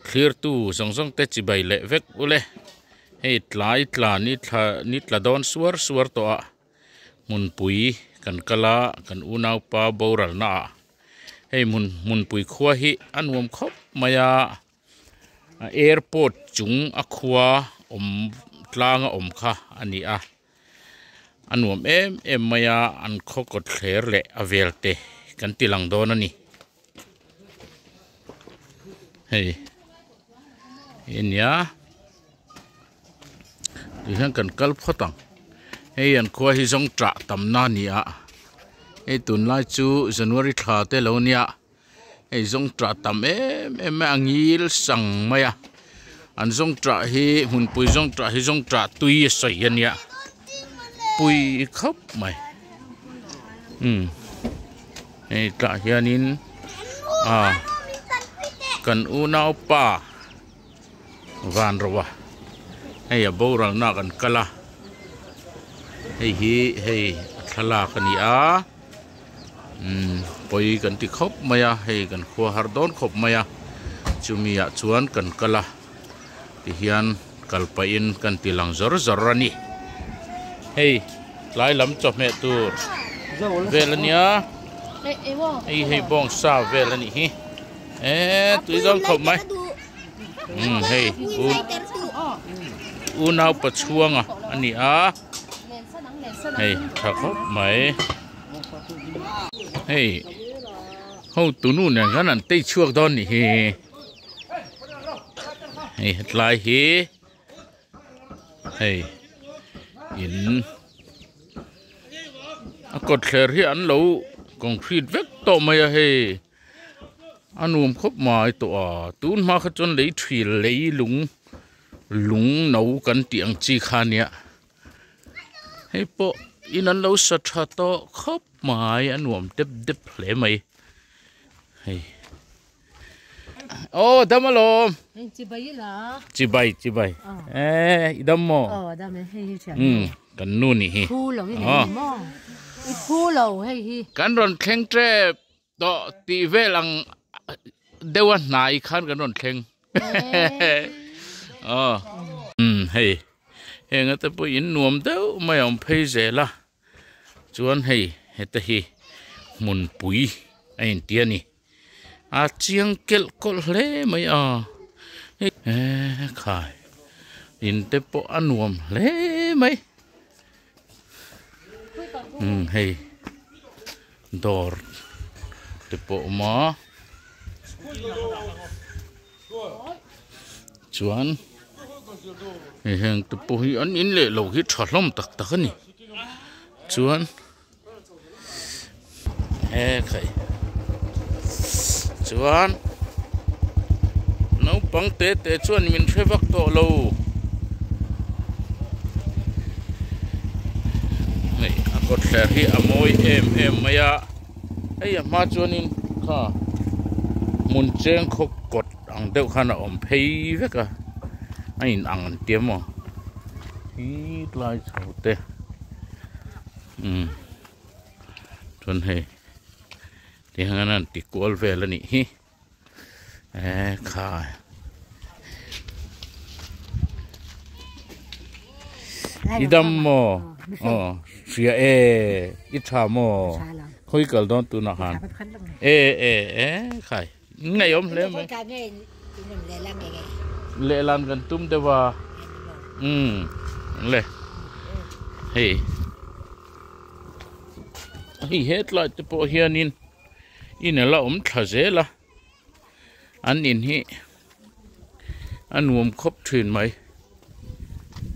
Thlirtu zawng zawng te chibai leh vek ule. Hei tlai tla ni thla ni tla dawn suar suar tawh a hmunpui kan kal a kan unaupa boral na ah hei hmun hmunpui khua hi a nuam khawp mai a airport chung a khua awm tlang a awm kha a ni a a nuam em em mai a an khaw kawt thler leh a vel te kan ti lang dawn a ni. Hei hi ania tihian kan kal phawt ang hei an khua hi zawng tah tam na a ni a hei tunlai chu january thla te lo nia hei zawng tah tam em em mai a a ngil sang mai a an zawng tah hi hmunpui zawng tah hi zawng tah tui a sawi a nia pui khawp mai umm. Hei tah hianin ah kan unaupa Vanroa hei a boral na kan kal a hei hi hei a thlalak a ni a umm pawi kan ti khawp mai a hei kan khua har dawn khawp mai a chumi ah chuan kan kal a tihian kal pahin kan ti lang zawr zawr a ni hei tlai lam chawhmeh tur vel a nia hei hei bawng sa vel a nih hi eee tui dawn khawp mai umm hei unau pachhuanga a ni a hei tha khawp mai hei hotunu nen khan an tei chhuak dawn nih hi. Hei hetlai hi hei in a kawtthler hi an lo concrete vek tawh mai a hei a nuam khawp mai tawh a tun hma kha chuan lei thil lei lung lung no kan tih ang chi kha ania hei pawh in an lo sa tha tawh khawp mai a nuam dep dep hle mai hei. Aw dam alawm. Hei chibai ila. Chibai chibai. Eh i dam maw? Aw dam e hei hi thian. Um kan nu ni hi. Phu lo i nei maw? I phu lo hei hi. Kan rawn thleng tep tawh tih vel ang deuh a hnai khan kan rawn thleng. Aw um hei heng ate pawh in nuam deuh mai a awm phei zel a. Chuan hei heta hi hmunpui a inti a ni. A chiang kelh kawlh hle mai a eee khai in te pawh a nuam hle mai umm hei dawr te pawh a awm a chuan hei heng te pawh hi an in leh lo hi tha hlawm tak tak a ni chuan. He khai chuan naupang te te chuan min hre vak tawh lo hei a kawtthler hi a mawi em em mai a hei a hma chuanin kha hmun cheng khaw kawt ang deuh khan a awm phei vek a a in ang an tia maw tlai chho te. Umm chuan hei ti hian an ti kual vel a nih hi eh khai i dam maw aw hria e i tha maw khawi kal dawn tunah khan e e e khai Ngaihawm hle mai. Lehlan kan tum deuh a. Umm le. Hei. Hei hetlai te pawh hianin in a la awm thla zel a. An in hi a nuam khawp thin mai.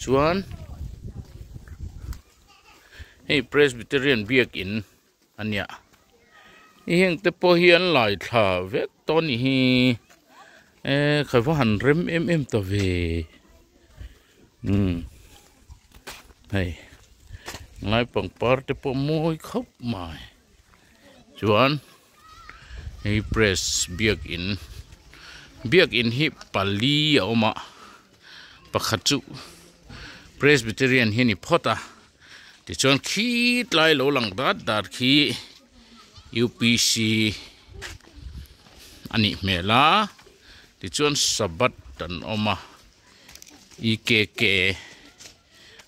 Chuan hei Presbyterian biakin a nia heng te pawh hi an lai thla vek tawh a nih hi eh kha va han rem em em ta ve umm hei lai pangpar te pawh mawi khawp mai chuan hei press biakin biakin hi pali a awm a pakhat chu presbyterian hi a ni phawt a. Tichuan khi tlai lo lang dat dat khi upc a nih hmel a. Tichuan Sabbath an awm a, EKK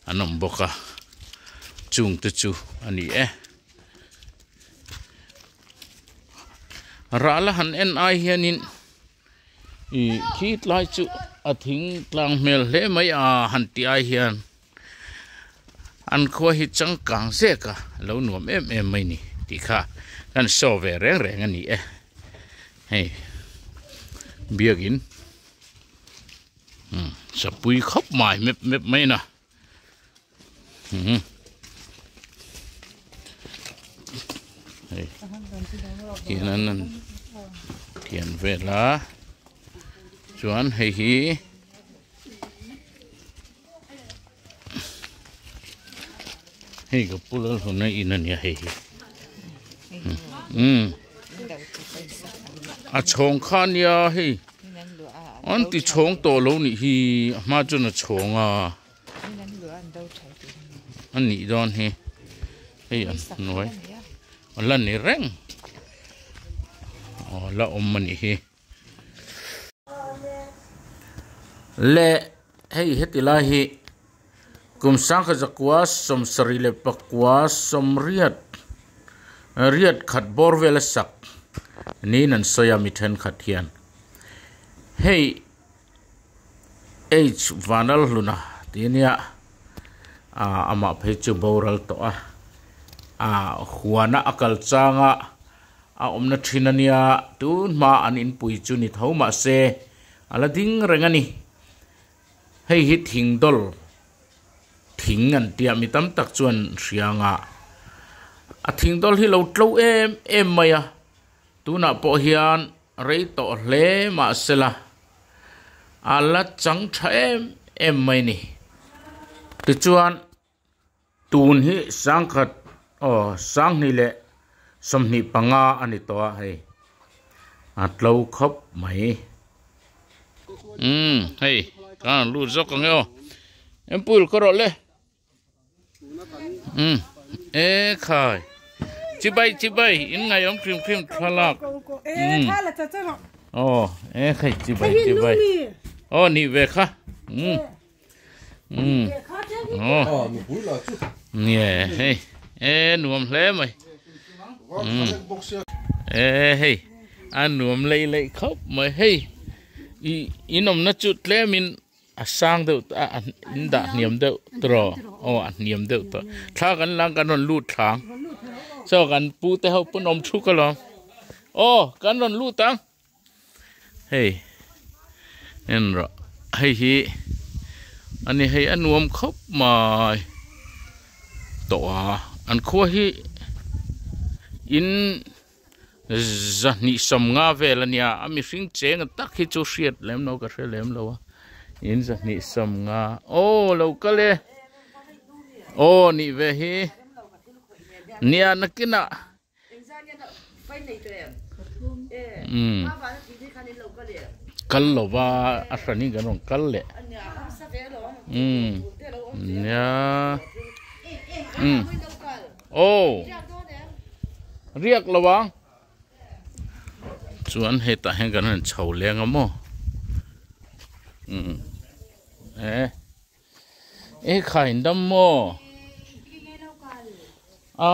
an awm bawk a, chung te chu a ni e. Rah la han en ai hianin ih khi tlai chu a thing tlang hmel hle mai a han tih ai hian an khua hi changkang zek a lo nuam em em mai ni tih kha kan show ve reng reng a ni e hei biakin umm sapui khawp mai mep mep mai na. Hei tihian an an thian vel a chuan hei hi hei ka pu Lalhluna in a nia hei hi umm a chhawng kha a nia hei an ti chhawng tawh lo nih hi a hma chuan a chhawng a. A nih dawn hi hei a hnuai a la ni reng aw la awm a nih hi le hei heti lai hi kum sangkhat zakua sawmsarih leh pakua sawmriat riat khat bawr vel a sak niin an sawi a mi thenkhat hian hei. H Vanlalhluna tih ania ah amah phei chu boral tawh a ah huana a kal changa a awmna thin ania tun hma an inpui chu ni tho mahse a la ding reng a ni hei hi thing dawl thing an tia mi tam tak chuan hrianga a thing dawl hi lo tlo em em mai a tunah pawh hian. Rei tawh hle mahsela a la chang tha em em mai ni. Tichuan tun hi sangkhat aw sanghnih leh 25 a ni tawh a hei a tlo khawp mai. Umm hei ka han lut zawk ang e aw Empul ka rawh le. Umm e khai chibai chibai in ngaihawm hrim hrim thlalak umm aw e khai chibai chibai aw nih ve kha umm umm aw nge hei e nuam hle mai umm e hei a nuam lei lei khawp mai hei i in awmna chu tlemin A sang deuh a a in dah hniam deuh tawh aw a hniam deuh tawh thla kan lang kan rawn lut thlang saw kan pu te ho pawn awm thuk alawm aw kan rawn lut ang hei en rawh hei hi ani hei a nuam khawp mai tawh a an khua hi in. 250 vel a nia a mihring cheng a tak hi chu hriat lem lo ka hre lem lo a in 250 aw lo kal e aw nih ve hi nia nakinah umm kal lo va a hran in kan rawn kal leh umm nia umm. Aw riak lo ang chuan hetah hian kan han chho leng a maw umm e e khain dam maw a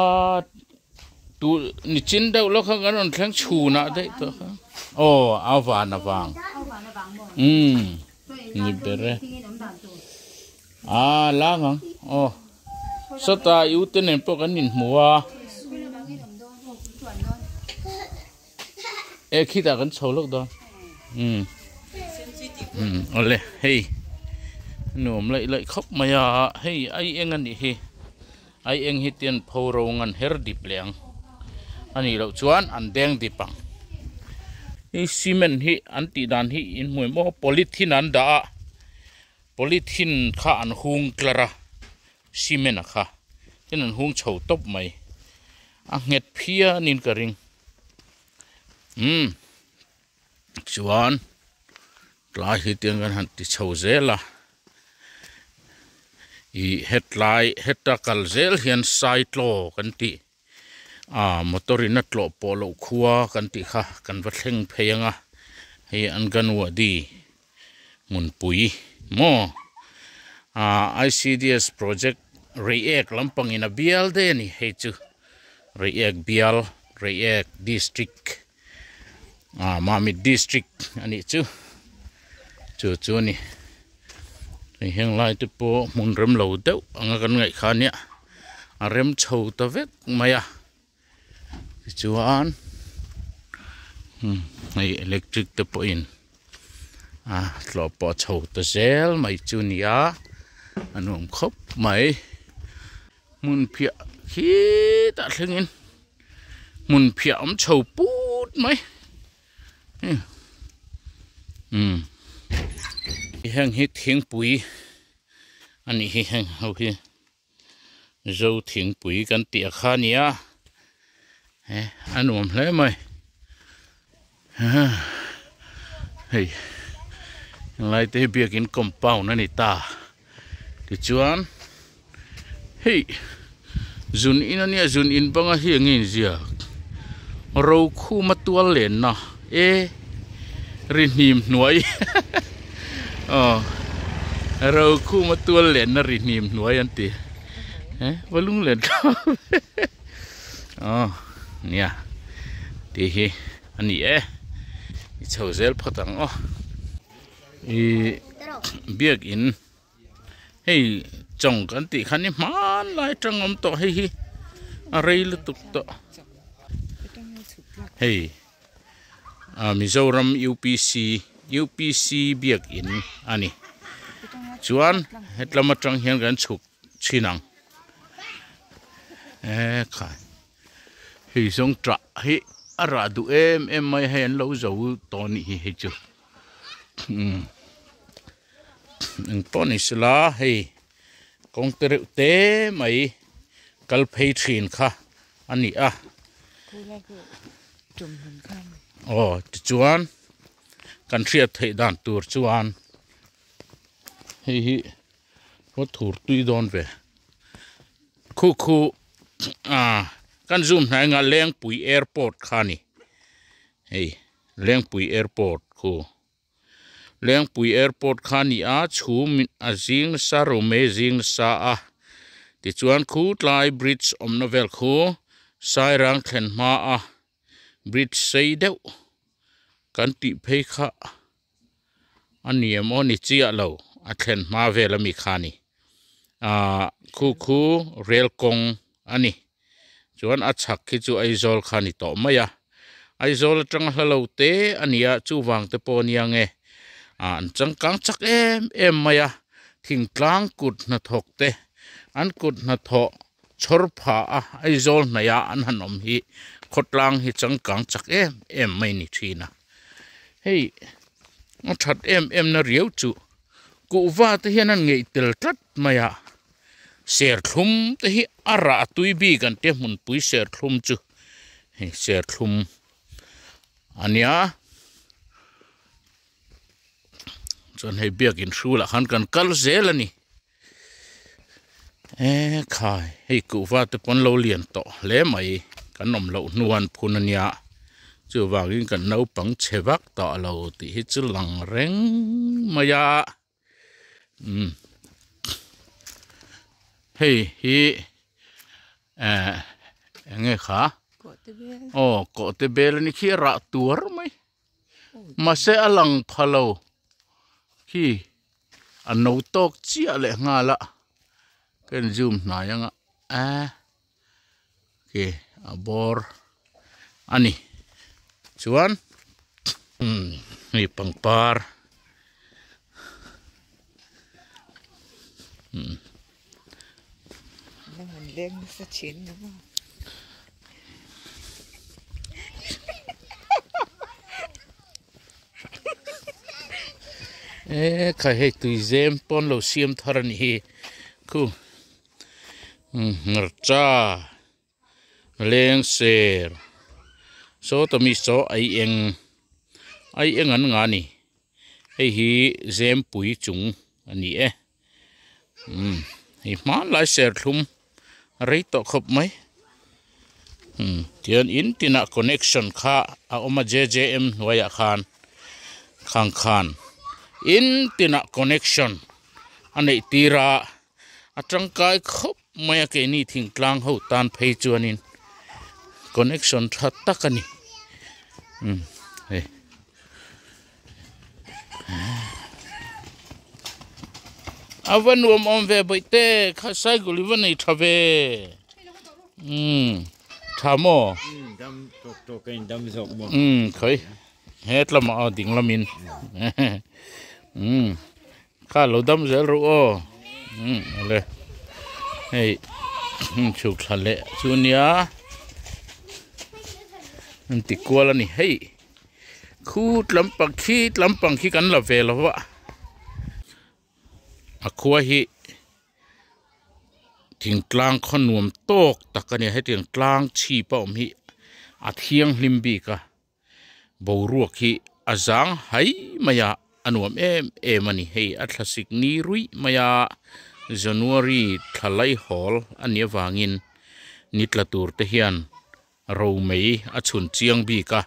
tu nichin deuh lawk kha kan rawn thleng chhunah daih tawh kha aw a van avang umm ni ber e a lang ang aw. Sawta i ute nen pawh kan inhmu a. E khitah kan chho lawk dawn. Umm. Umm awle hei nuam laih laih khawp mai a hei ai eng a nih hi ai eng hi tian pho ro ngan her dip leh ang a nih loh chuan an deng dip ang. Hei cement hi an tih dan hi in hmu em aw polythene an dah a. Polythene kha an hung tlar a, cement a kha tin an hung chho tawp mai, a nghet phianin ka ring. Umm chuan tlai hi tiang kan han ti chho zel a, ih hetlai heta kal zel hian saitlaw kan tih ah motor in a tlawh pawh loh khua kan tih kha kan va thleng phei ang a. Hei Anganwadi hmunpui maw ah I_C_D_S project Reiek lampang in a bial daih a ni hei chu Reiek bial Reiek district ah Mamit district a nih chu chu chu a ni hei heng lai te pawh hmun rem lo deuh anga kan ngaih kha nia a rem chho ta vek mai a. Tichuan hei electric te pawhin a tlawh pawh chho ta zel mai chu a ni a a nuam khawp mai hmun phiah khitah thlengin hmun phiah awm chho put mai umm heng hi thingpui a nih hi heng ho hi. Zo thingpui kan tih a kha nia he a nuam hle mai hei helai te hi biakin compound a ni ta tichuan hei zun in a nia zun in banga hi eng nge inziak Rokhuma tual lenna e ri hnim hnuai aw Rokhuma tual lenna ri hnim hnuai an ti he va lunglen thlap aw nia tih hi a ni e i chho zel phawt ang aw ih biakin hei chawng kan tih khan hi hmanlai atang awm tawh hei hi a rei lutuk tawh hei ah Mizoram U_P_C U_P_C biakin a ni chuan hetlam atang hian kan chhuk chhin ang ekhai hei zawng tah hi a rah duh em em mai a hei an lo zo tawh a nih hi hei chu umm. Eng pawh ni sela hei kawng te reuh te mai kal phei thin kha a ni a aw tichuan kan hriat theih dan tur chuan hei hi khaw thur tui dawn ve khu khu ah kan zoom hnai anga Lengpui airport kha a ni hei Lengpui airport khu. Lengpui airport kha a ni a chhum a zing nasa rome zing nasa a tichuan khu tlai bridge awmna vel khu sairang thlen hma a bridge sei deuh kan tih phei kha a ni em aw ni chiah lo a thlen hma vel ami kha a ni ahh khu khu rel kawng a ni. Chuan a chhak khi chu Aizawl kha a ni tawh mai a, Aizawl atanga hla lo te a ni a, chuvang te pawh a nia nge ah an changkang chak em em mai a, thingtlang kut hnathawk te an kut hnathawh chhawr phah a Aizawl hnaih ah an han awm hi khawtlang hi changkang chak em em mai a ni thin a, hei a that em em na riau chu kuhva te hian an ngeih tel tlat mai a. Serthlum te hi a rah tui bik an tia hmunpui serthlum chu hei serthlum a nia chuan hei biakin hrulah khan kan kal zel a ni e khai hei kuhva te pawn lo lian tawh hle mai kan awm loh hnuan phun a nia chuvangin kan naupang chhe vak tawh lo tih hi chu lang reng mai a. Umm hei hi eh eng nge kha aw kawhte bel a ni khi a rah tuar mai mahse a lang pha lo khi a no tawk chiah leh nghal a ka en zoom hnai ang a eh khi a bawr a ni chuan umm hei pangpar umm. E khai hei tuizem pawn lo siam thar a nih hi khu. Hmarcha lengser saw tawmi saw ai eng ai eng an ngah a ni hei hi zempui chung a ni e umm hei hmanlai serthlum a rei tawh khawp mai umm tihian in tinah connection kha a awm a J J M hnuaiah khan. Khang khan in tinah connection a neih tir a a tangkai khawp mai a keini thingtlang ho tan phei chuanin connection tha tak a ni umm hei. A va nuam awm ve bawihte kha cycle i va nei tha ve umm tha maw umm khawi he tlamah aw ding lamin umm kha lo dam zel rawh aw umm awle hei chhuk thla leh chu nia an ti kual a ni hei. Khut lampang khi lampang khi kan la ve lo va a khua hi thingtlang khaw nuam tawk tak a ni a hetiang tlang chhip a awm hi a thianghlim bik a boruak hi a zang hai mai a a nuam em em a ni hei a thlasik ni ruih mai a January thla laihawl a nih avangin ni tla tur te hian. Romei a chhun chiang bik a,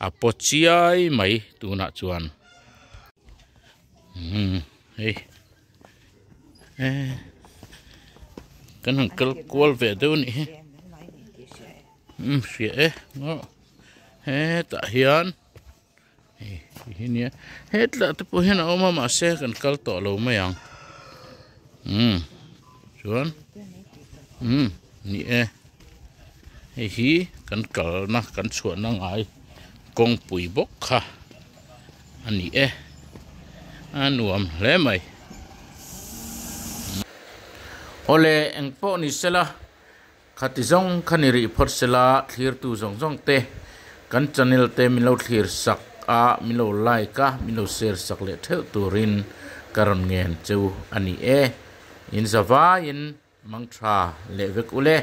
a paw chiai mai tunah chuan umm hei eh kan han kal kual ve deuh a nih hi umm hria e hetah hian hei hi nia hetah te pawh hian a awm a mahse kan kal tawh lo mai ang umm chuan umm ni e hei hi kan kalna kan chhuahna ngai kawngpui bawk kha a ni e a nuam hle mai awle engpawh ni sela. Khati zawng kha ni rih phawt sela thlirtu zawng zawng te kan channel te min lo thlir sak a, min lo like a, min lo share sak leh theuh turin ka rawn ngen cheu a ni e. In zavaiin mangtha leh vek ule.